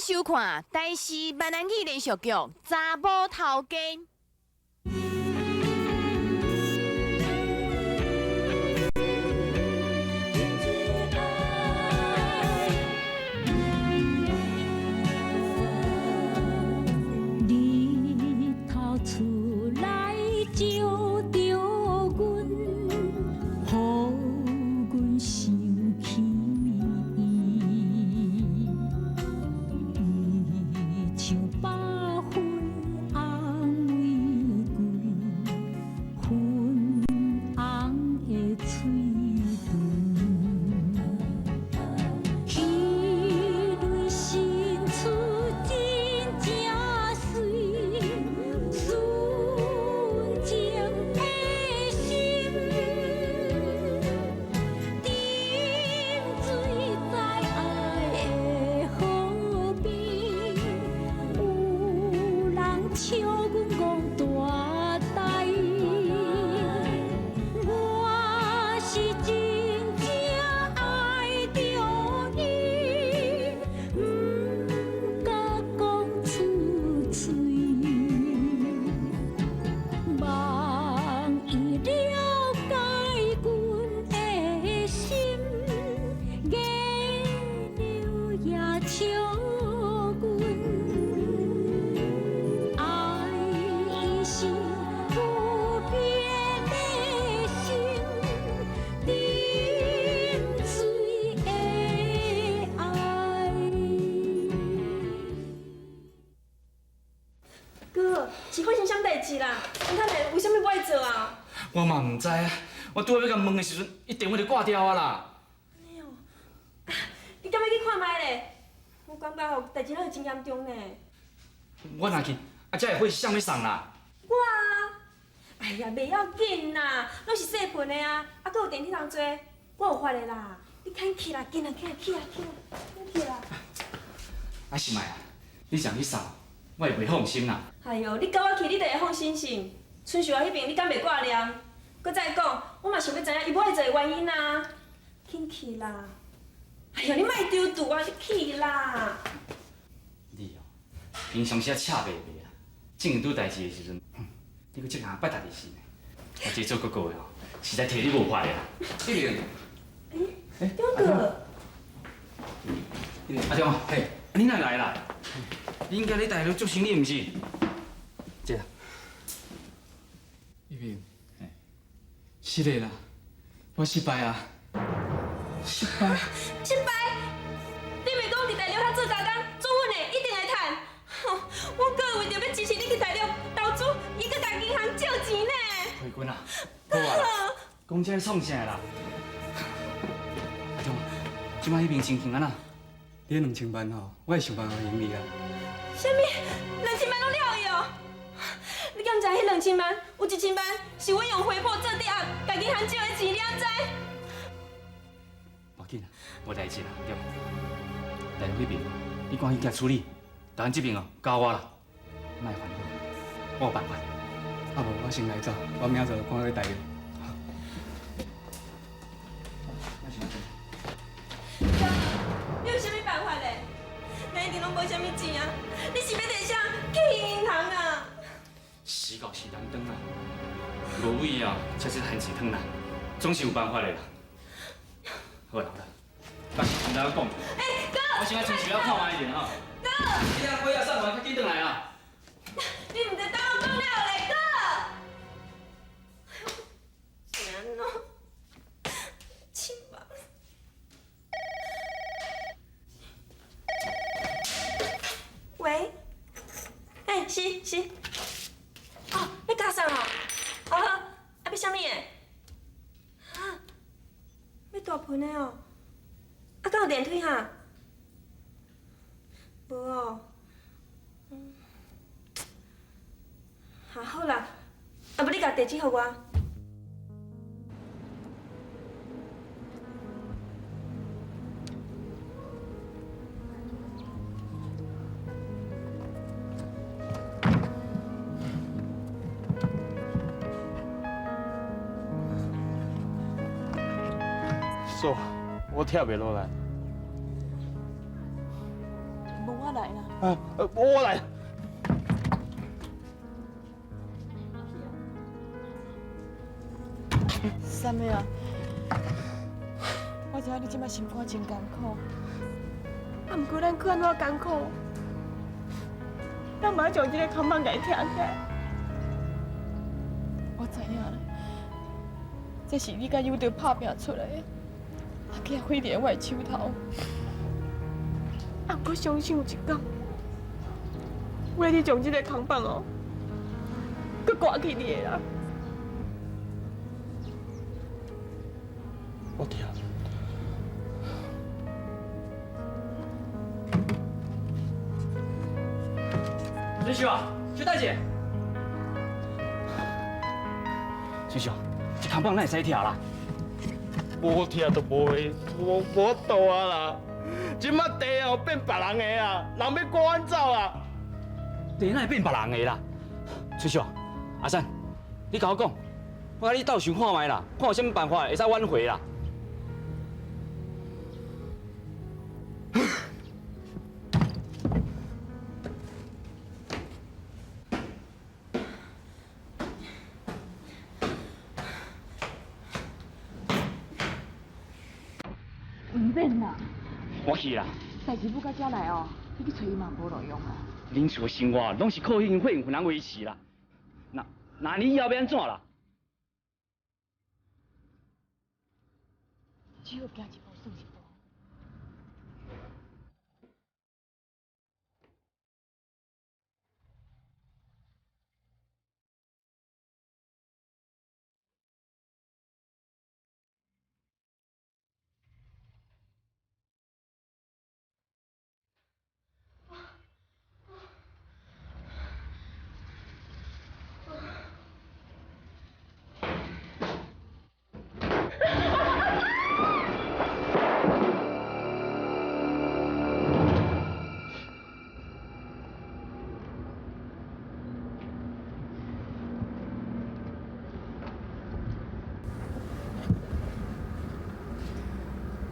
收看台視閩南語連續劇《查某頭家》。日頭出來照著阮，予阮想起伊，伊像百分紅玫瑰，粉紅的喙唇，彼蕊伸出真正媠，純情的心，沉醉在愛的河邊，有人笑阮戇大呆，我是真正愛著伊，毋敢講出喙。望伊了解阮的心，月娘也笑阮，愛是不變的心，沉醉的愛。哥，是發生啥物代誌啦？你看來為啥物無愛做啊？我嘛毋知啊，我拄仔欲共問的時陣，伊電話就掛掉啊啦。你敢欲去看覓咧？我感覺吼，代誌攏是真嚴重呢。我若去，啊，這的貨是啥欲送啦？我啊，哎呀，袂要緊啦，攏是細份的啊，啊，閣有電梯通坐，我有法的啦。你緊去啦，緊啦，去啦，去啦，去啦，緊去啦。啊是莫啊，你這樣去送，我會袂放心啦。哎喲，你佮我去，你就會放心是？春秀彼邊你敢袂掛念？閣再講，我嘛想欲知影伊無愛做的原因啊。緊去啦！哎喲，你莫丟肚啊，你去啦！你哦，平常時啊赤白白啊，正經拄代誌的時陣，哼，你閣這樣拜達的是呢。我這做哥哥的哦，實在替你無法的啦。一明，欸，中哥，阿中，嘿，你哪來啦？你應該咧大陸做生意，毋是？這，一明，是的啦，我失敗啊，失敗。失敗！你袂講佇大陸遐做加工，做阮的一定會趁。我閣為著欲支持你去大陸投資，伊閣共銀行借錢呢。慧君啊，好啊，講這創啥啦？阿中，這擺彼邊情形按怎？你2000萬吼，我會想辦法還你啊。啥物？兩千萬攏了去哦？你敢知彼兩千萬有1000萬是阮用回報做抵押，共銀行借的錢，你敢知？無緊啦，無代誌啦，對。大陸彼邊，你趕緊共處理，台灣這邊哦，交我啦，莫煩惱，我有辦法。啊無，我先來走，我明仔載趕去大陸。哥，你有啥物辦法咧？咱一定攏無啥物錢啊！你是欲綴啥去銀行啊？死狗是難當啊，無位啊，才是番薯湯啦，總是有辦法的啦。好啦好啦，但是毋知影講。欸，哥，我先來春樹仔看覓者吼。哥，你阿貨仔送完，較緊轉來啊！你毋知等我講了咧，哥。是按怎？千萬。喂，欸，是是。哦，欲加送哦。哦好，啊欲啥物的？哈？欲大盆的哦。啊，敢有電梯哈？無哦。嗯。啊好啦，啊無你共地址予我。嫂，我拆袂落來。無可能。來啦？啊，我來。啥物啊？我知影你這擺心肝真艱苦，啊，毋過咱閣按怎艱苦，咱嘛愛將這個扛棒共伊拆起來。我知影啦，這是你佮友德拍拼出來的，啊，去毀佇我的手頭。啊，毋過相信有一天，我會將這個扛棒哦，閣掛起你的啦。我聽。崔秀啊，邱大姐，崔秀，這扛棒咱會使拆啦？無拆就無會，無無度啊啦！這馬地哦變別人的啊，人欲趕阮走啊！地哪會變別人的啦？崔秀，阿三，你共我講，我共你鬥想看覓啦，看有啥物辦法會使挽回啦？毋免啦，我去啦。代誌舞到遮來哦，你去揣伊嘛無路用啊。恁厝的生活攏是靠彼間貨運分人維持啦。那你以後欲按怎啦？只好行一步算一步。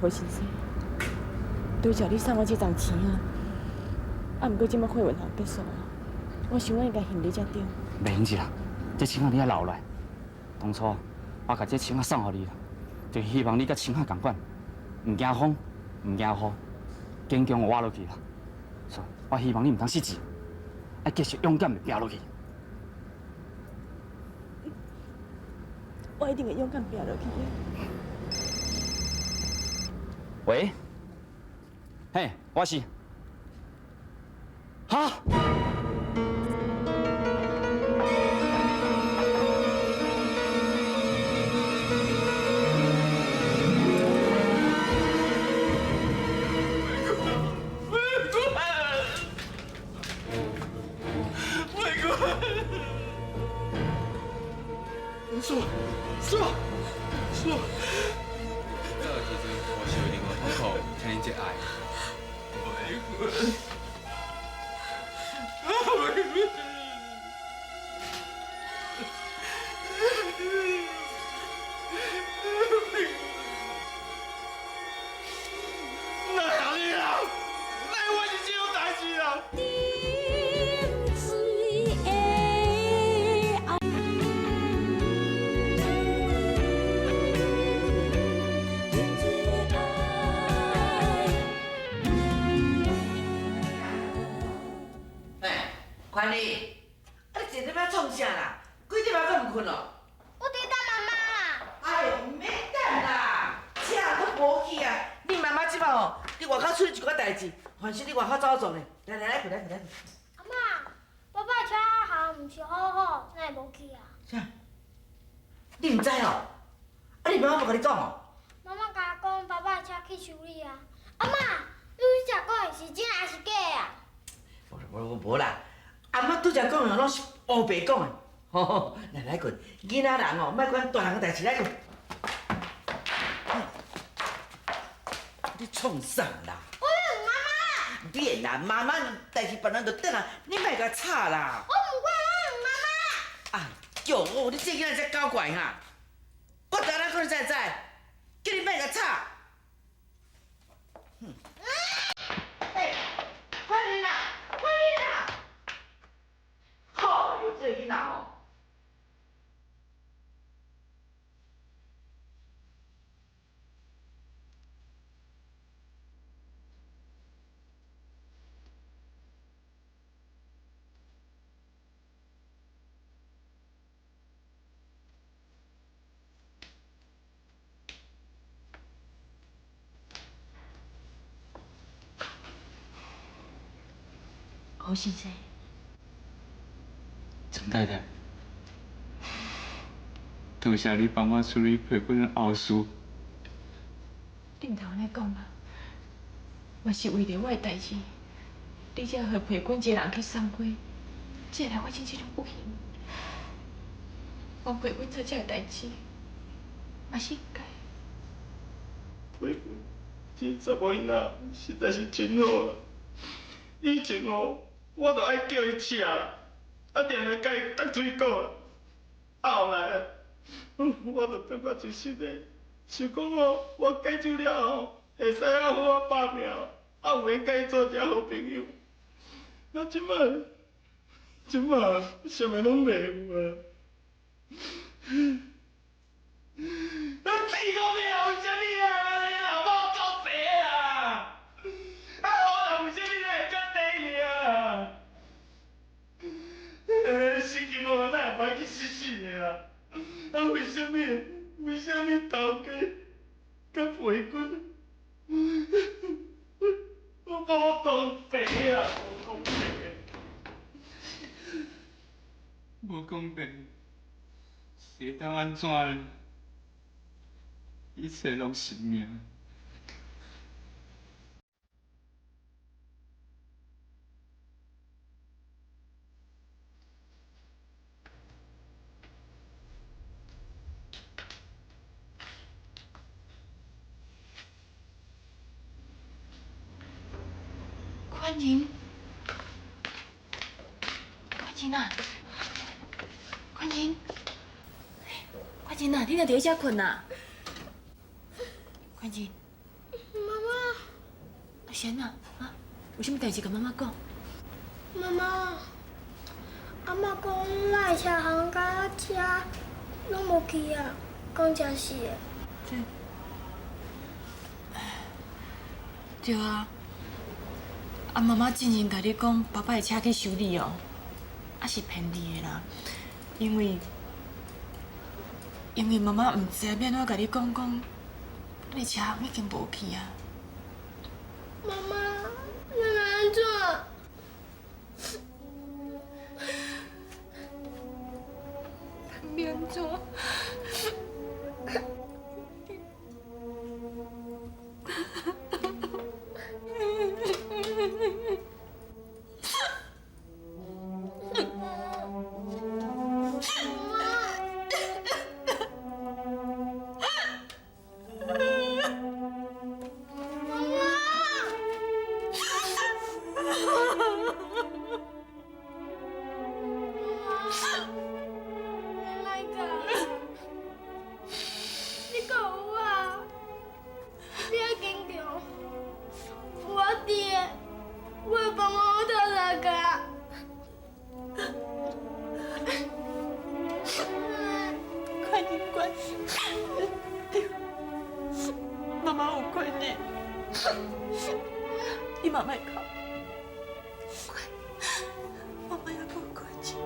何先生，拄才你送我這層錢啊，啊，毋過這擺貨運行結束啊，我想我應該還你才對。袂用得啦，這錢仔你愛留來。當初我共這錢仔送予你，就是希望你佮錢仔仝款，毋驚風，毋驚雨，堅強活落去啦。所以我希望你毋通失志，愛繼續勇敢地拼落去。我一定會勇敢拼落去的。喂，嘿，我是，哈？叔，叔，叔。走的时阵，我受另外痛苦，请恁节哀。哪会啦？哪会发生这种代誌啦？沉醉的愛。沉醉的愛。哎，宽妮，啊你坐伫遐创啥啦？几点仔阁毋睏哦？我伫等媽媽啦。哎呦，毋免等啦，车阁無去啊！你媽媽這擺吼，佇外口處理一寡代誌，凡是你外口走走咧。來來來，睏來睏來。阿嬤，爸爸車行毋是好好，哪會無去啊？啥？你毋知哦？啊，你媽媽無共你講哦？媽媽共我講，爸爸的車去修理啊。阿嬤，你拄才講的是真還是假啊？無無無啦，阿媽拄才講的攏是烏白講的。吼吼，來來睏，囡仔人哦，莫管大人的代誌，來睏。你創啥啦？我欲問媽媽啦。免啦，媽媽代誌辦完就轉來，你莫共吵啦。我毋管，我欲問媽媽啦。啊，叫我，你這囡仔遮搞怪哈！我逐日可能才會知，叫你莫共吵。哼！欸，快點啦！好先生。陈太太，多谢你帮我处理培军的后事。你毋通按呢讲啦，嘛是为著我的代志，你才予培军一个人去送花，这个我真正不幸。帮培军做这个代志，嘛是应该。培军这查某囡仔实在是真好啊！以前哦，我都爱叫伊吃，啊，定定共伊搭水果。啊，后来，我就感觉一时的，想讲哦，我改酒了后，会使啊好好打拼，啊有闲佮伊做一好朋友。啊，这摆，这摆啥物拢袂有啊！啊，天公伯啊，为啥物啊？你老母作贼啊！啊，好人为啥物会遮低尔啊？死金我哪会歹去死死的啊？啊，为啥物？为啥物头家佮培军？我无公平啊！无公平！无公平，是会当按怎呢？一切拢是命。宽仁，宽仁啊，宽仁，宽仁啊，你哪伫遮睏啊？宽仁，妈妈。啊，是按怎啊？有啥物代志共妈妈讲？妈妈，阿嬷讲咱的车行佮车拢无去啊，讲真是的。对啊。啊，妈妈之前共你讲，爸爸的车去修理哦，啊是骗你的啦，因为妈妈毋知影欲按怎共你讲讲，你的车行已经无去啊。妈妈，咱按怎？欲按怎？你嘛莫哭，乖，妈妈犹阁有关心。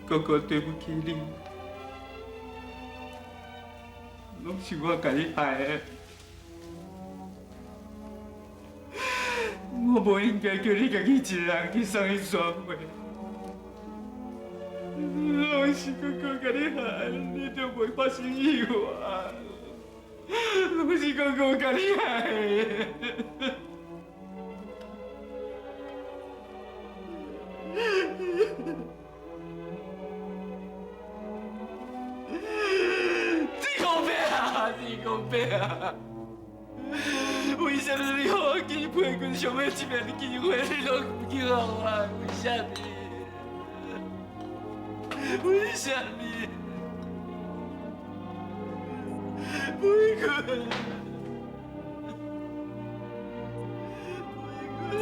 哥哥对不起你，拢是我共你害的，我无应该叫你家己一人去送彼束花，拢是哥哥共你害，你就袂发生意外，拢是哥哥共你害的。为什么你予我见培军上尾一面的机会，你拢毋去予我？为什么？为什么？培军，培军。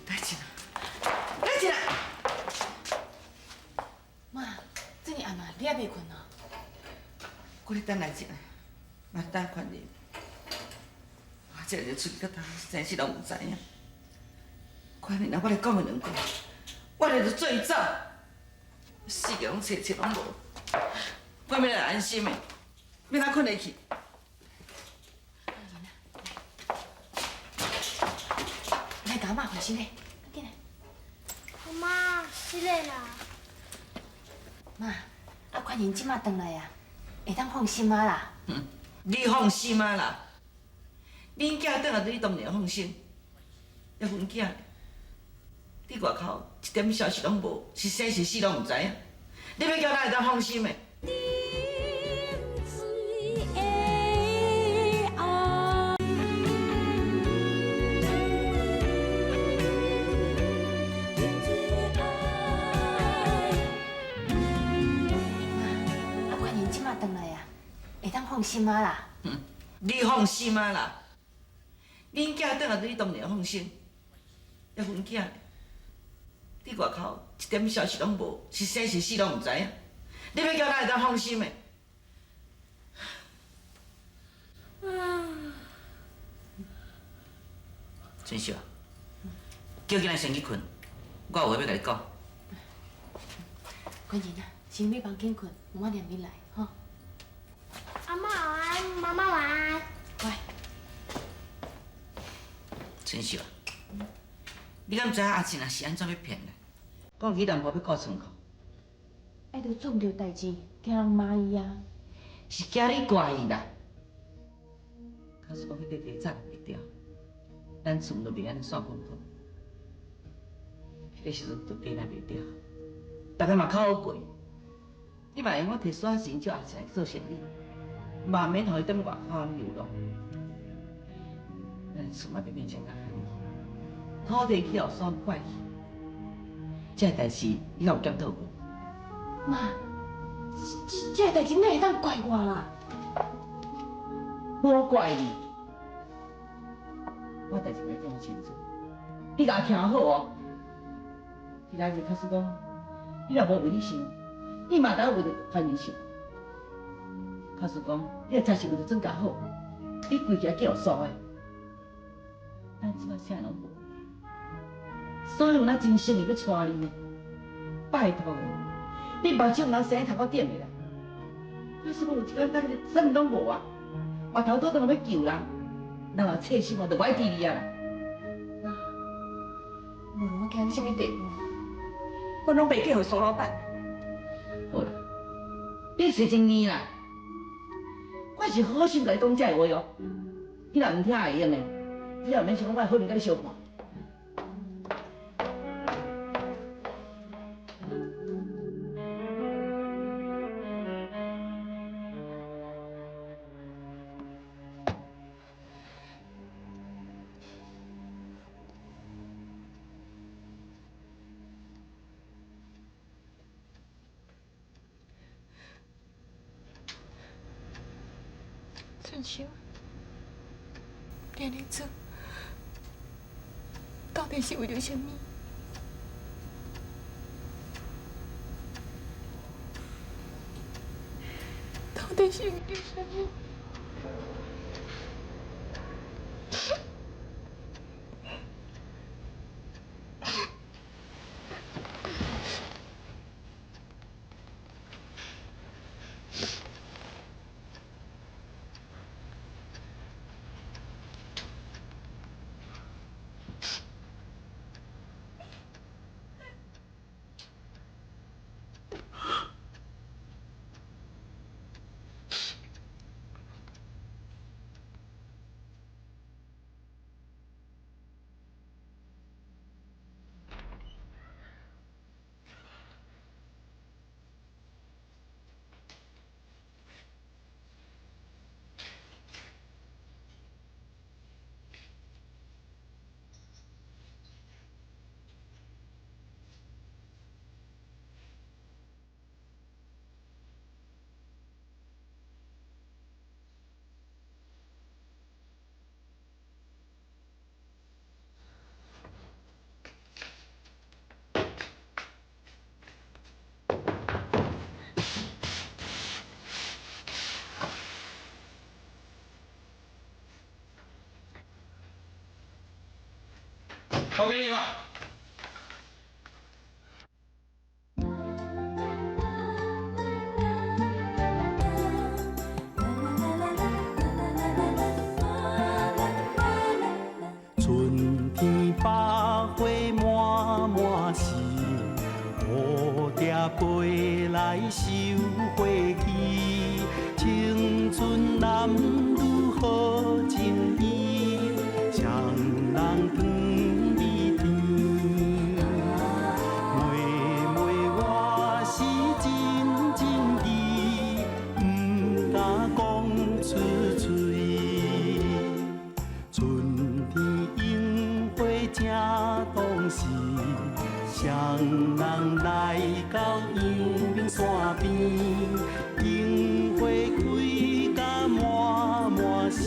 来进来，来进来。猶未睏哦？我咧等來者，嘛等寬仁。我這日出去到頭，生死攏毋知影。寬仁啊，我來講伊兩句，我咧就做伊走，死個攏揣揣攏無，我欲來安心的，欲哪睏會去？來，共阿媽換新的，緊來。阿媽，失禮啦。媽，啊，寬仁這馬轉來啊，會當放心啊啦。你放心啊啦，恁囝轉來對你當然放心。啊，阮囝，佇外口一點消息攏無，是生是死攏毋知影。你欲叫哪會當放心的？媽，啊，寬仁這馬轉來啊，會當放心啊啦。你放心啊啦，恁囝轉來對你當然放心。啊，阮囝佇外口一點消息攏無，是生是死攏毋知影。你欲叫哪會當放心的？春秀，叫囡仔先去睏，我有話欲共你講。寬仁啊，先入房間睏，媽媽念你來，吼。阿嬤晚安，媽媽晚安。乖。春秀，你敢知影阿珍啊是按怎欲騙的？講去南部欲顧倉庫。愛著做毋著代誌，驚人罵伊啊。是驚你怪伊啦。假使講彼個地早袂掉，咱厝就袂按呢散蓬蓬。彼個時陣就地來袂掉，大家嘛較好過。你嘛會用我提索仔錢叫阿珍來做生意，嘛免予伊踮外口按呢流浪。咱厝嘛袂變成按呢，土地去予爽快去。這個代誌你敢有檢討過？媽，這個代誌哪會當怪我啦？無怪你，我代誌共你講清楚，你共我聽好哦。你來就假使講，你若無為你想，你嘛當為著寬仁想。假使講，你若真是為著莊家好，你規家叫予蘇的，咱這擺啥攏無，所以有哪真心意欲娶你呢？拜託，你目睭毋通生佇頭殼頂的啦。假使講有一工咱啥物攏無啊，回頭倒轉來欲救人，人若切心哦，就無愛記你啊啦。無論我行到啥物地步，我攏袂嫁予蘇老闆。好啦，你說真硬啦，我是好心共你講這个話哦，你若毋聽會用的，你也毋免想講我會好面共你相看。春秀，你按呢做，到底是為著啥物？到底是為著啥物？交给你了。春天百花满满是，蝴蝶飞来收花期。青春男女好情意，双人藏美甜。妹妹我是真情意，不敢讲出嘴。春天樱花正当时，双人来到阳明山边，樱花开甲满满是，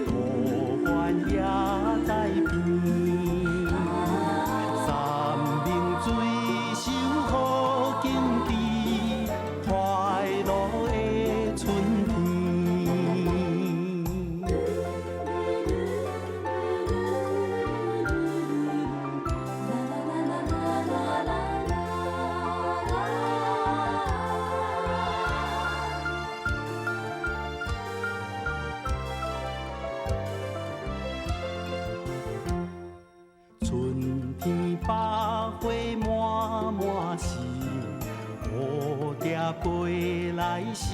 桃花也在边。山明水秀好景致，快乐的春天。春天百花满满是，蝴蝶飞来收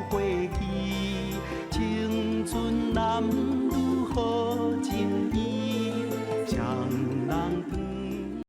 花期。青春男女